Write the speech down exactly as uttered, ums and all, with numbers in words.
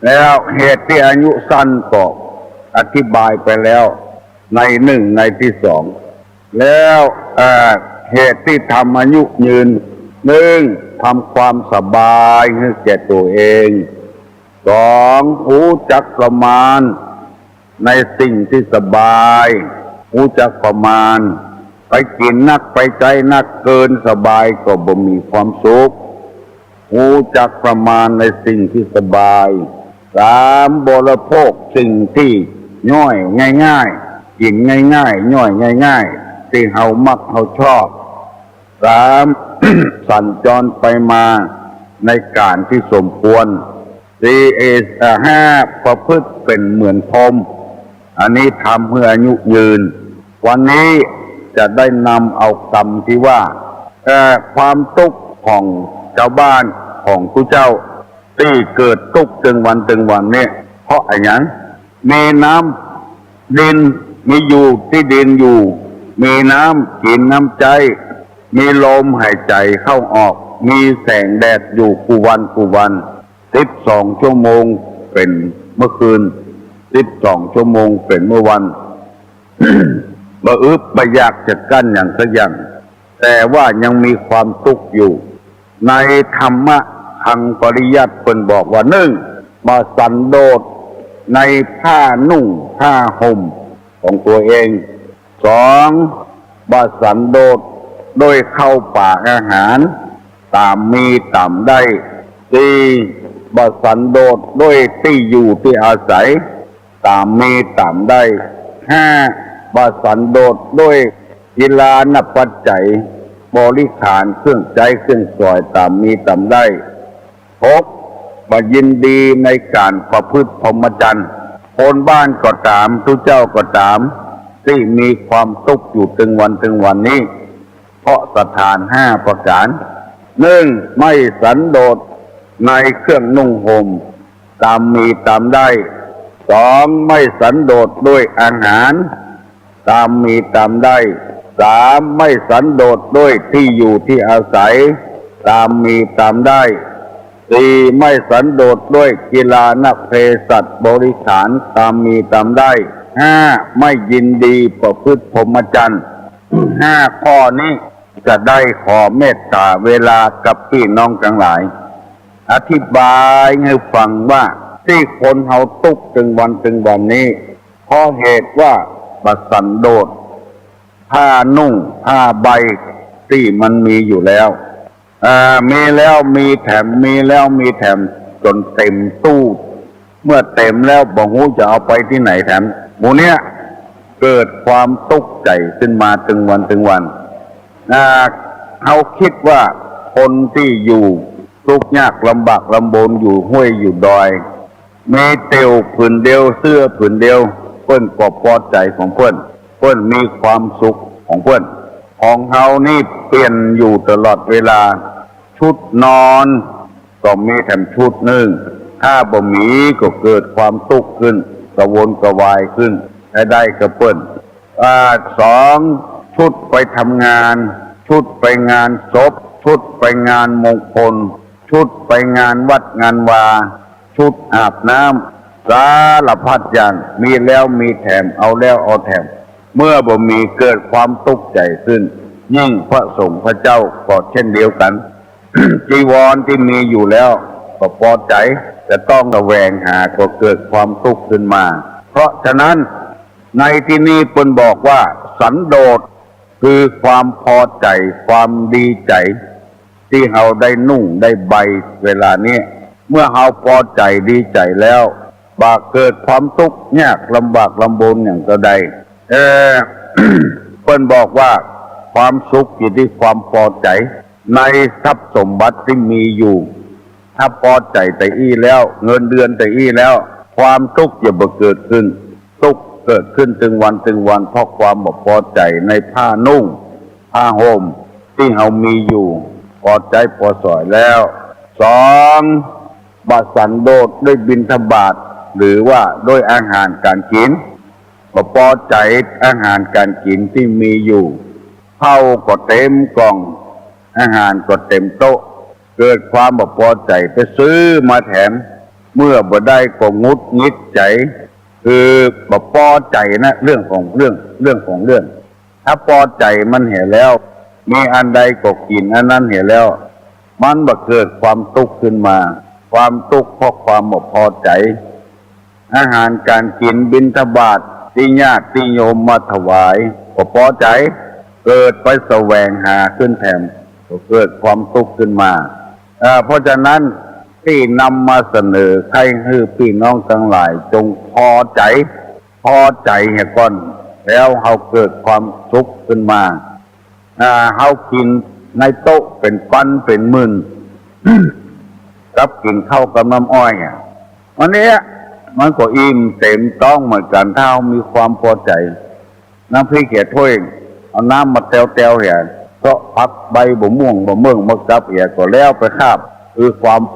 แล้วเหตุตี้อายุสั้นก็อธิบายไปแล้วในนึ่งในตี้สอง แล้ว เอ่อ เหตุตี้ทำอายุยืน นึ่ง ทำความสบายหื้อแก่ตั๋วเอง สอง ฮู้จักประมาณในสิ่งตี้สบาย ฮู้จักประมาณ ไปกิ๋นนักไปใจ๊นักเกินสบายก็บ่มีความสุข ฮู้จักประมาณในสิ่งตี้สบาย สาม บริโภคสิ่งตี้ย่อยง่ายๆ กิ๋นง่ายๆ ย่อยง่ายๆ ตี้เฮามักเฮาชอบ สาม สัญจรไปมาในก๋านตี้สมควร สี่ เอ่อ ห้า ประพฤติเป๋นเหมือนพรหม อันนี้ทำหื้ออายุยืน วันนี้จะได้นำเอากำตี้ว่า เอ่อ ความตุ๊กข์ของจาวบ้านของตุ๊เจ้า ตี้เกิดตุ๊กข์ตึงวันตึงวันนี้ เพราะอะหยัง มีน้ำดิน มีอยู่ตี้ดินอยู่ มีน้ำกิ๋นน้ำใจ๊ มีลมหายใจ๋เข้าออก มีแสงแดดอยู่กู้วันกู้วัน สิบสองชั่วโมงเป๋นเมื่อคืน สิบสองชั่วโมงเป๋นเมื่อวัน บ่อึดบ่อยากจะกั้นหยังสักอย่าง แต่ว่ายังมีความตุ๊กข์อยู่ ในธรรมะทางปริยัติเปิ้นบอกว่า นึ่ง บ่สันโดษในผ้านุ่งผ้าห่มของตั๋วเอง สอง บ่สันโดษด้วยข้าวป๋าอาหารต๋ามมีต๋ามได้ สี่ บ่สันโดษด้วยตี้อยู่ตี้อาศัยต๋ามมีต๋ามได้ ห้า บ่สันโดษด้วยกิลานะปัจจัย บริขารเครื่องใจ๊เครื่องสอยต๋ามมีต๋ามได้ หก บ่ยินดีในก๋านประพฤติพรหมจรรย์ คนบ้านก็ต๋าม ตุ๊เจ้าก็ต๋าม ตี้มีความตุ๊กข์อยู่ตึงวันตึงวันนี้ เพราะสถานห้าประก๋าน นึ่ง ไม่สันโดษในเครื่องนุ่งห่มต๋ามมีต๋ามได้ สอง ไม่สันโดษด้วยอาหาร ต๋ามมีต๋ามได้ สาม ไม่สันโดษด้วยตี้อยู่ตี้อาศัยต๋ามมีต๋ามได้ สี่ ไม่สันโดษด้วยกิลานะเภสัชบริขารต๋ามมีต๋ามได้ ห้า ไม่ยินดีประพฤติพรหมจรรย์ ห้าข้อนี้จะได้ขอเมตต๋าเวลากับปี้น้องตังหลาย อธิบายหื้อฟังว่าตี้คนเฮาตุ๊กข์ตึงวันตึงวันนี้ เพราะเหตุว่าบ่สันโดษผ้านุ่งผ้าใบตี้มันมีอยู่แล้ว อ่า มีแล้วมีแถม มีแล้วมีแถมจ๋นเต๋มตู้ เมื่อเต๋มแล้วบ่ฮู้จะเอาไปตี้ไหนแถม หมู่เนี้ยเกิดความตุ๊กข์ใจ๋ขึ้นมาตึงวันตึงวัน อ่า เฮาคิดว่าคนตี้อยู่ตุ๊กข์ยากลำบากลำบนอยู่ห้วยอยู่ดอย มีเตี่ยวผืนเดียว เสื้อผืนเดียว เปิ้นก็ปอใจ๋ของเปิ้น เปิ้นมีความสุขของเปิ้น ของเฮานี่เปลี่ยนอยู่ตลอดเวลา ชุดนอนก็มีแถมชุดนึ่ง ถ้าบ่มีก็เกิดความตุ๊กข์ขึ้น กระวนกระวายขึ้น ได้ได้กับเปิ้น อ่า สอง ชุดไปทำงาน ชุดไปงานศพ ชุดไปงานมงคล ชุดไปงานวัดงานวา ชุดอาบน้ำ สารพัดอย่าง มีแล้วมีแถม เอาแล้วเอาแถม เมื่อบ่มีเกิดความตุ๊กข์ใจ๋ขึ้น ยิ่งพระสงฆ์พระเจ้าก็เช่นเดียวกั๋น จีวรที่มีอยู่แล้วก็ปอใจ๋ จะต้องแสวงหาก็เกิดความตุ๊กข์ขึ้นมา เพราะฉะนั้น ในตี้นี้เปิ้นบอกว่าสันโดษคือความปอใจ๋ ความดีใจ๋ ตี้เฮาได้นุ่งได้ใบเวลานี้ เมื่อเฮาปอใจ๋ดีใจ๋แล้ว บ่เกิดความตุ๊กข์ยากลำบากลำบนอย่างเต้าใด เอ่อ เปิ้นบอกว่าความสุขอยู่ตี้ความปอใจ๋ในทรัพย์สมบัติตี้มีอยู่ ถ้าปอใจ๋ตะอี้แล้ว เงินเดือนตะอี้แล้ว ความตุ๊กข์จะบ่เกิดขึ้น ตุ๊กข์เกิดขึ้นตึงวันตึงวัน เพราะความบ่ปอใจ๋ในผ้านุ่งผ้าห่มตี้เฮามีอยู่ ปอใจ๊ปอสอยแล้ว สอง บ่สันโดษด้วยบิณฑบาต หรือว่าด้วยอาหารก๋านกิ๋น บ่ปอใจ๋อาหารก๋านกิ๋นตี้มีอยู่ ข้าวก็เต๋มก่อง อาหารก็เต๋มโต๊ะ เกิดความบ่ปอใจ๋ ไปซื้อมาแถม เมื่อบ่ได้ก็หงุดหงิดใจ๋ คือบ่ปอใจ๋นะ เรื่องของเรื่อง เรื่องของเรื่อง ถ้าปอใจ๋มันเหียแล้ว มีอันใดก็กิ๋นอันนั้นเหียแล้ว มันบ่เกิดความตุ๊กข์ขึ้นมา ความตุ๊กข์เพราะความบ่ปอใจ๋ อาหารก๋านกิ๋นบิณฑบาตตี้ญาติตี้โยมมาถวาย บ่ปอใจ๋ เกิดไปแสวงหาขึ้นแถม ก็เกิดความตุ๊กข์ขึ้นมา เอ่อ เพราะฉะนั้นตี้นำมาเสนอ ใค่หื้อปี้น้องตังหลายจงปอใจ๋ ปอใจ๋เหียก่อน แล้วเฮาเกิดความสุขขึ้นมา อ่า เฮากิ๋นในโต๊ะเป๋นปันเป๋นหมื่น กับกิ๋นข้าวกับน้ำอ้อยอะ อันเนี้ยมันก็อิ่มเต๋มต๊องเหมือนกั๋น ถ้าเฮามีความปอใจ๋ น้ำพริกเหียถ้วย เอาน้ำมาแต๊วๆ เหีย เซาะผักใบบ่าม่วงบ่าเมิ่งมากับเหีย ก็แล้วไปคาบ คือความปอ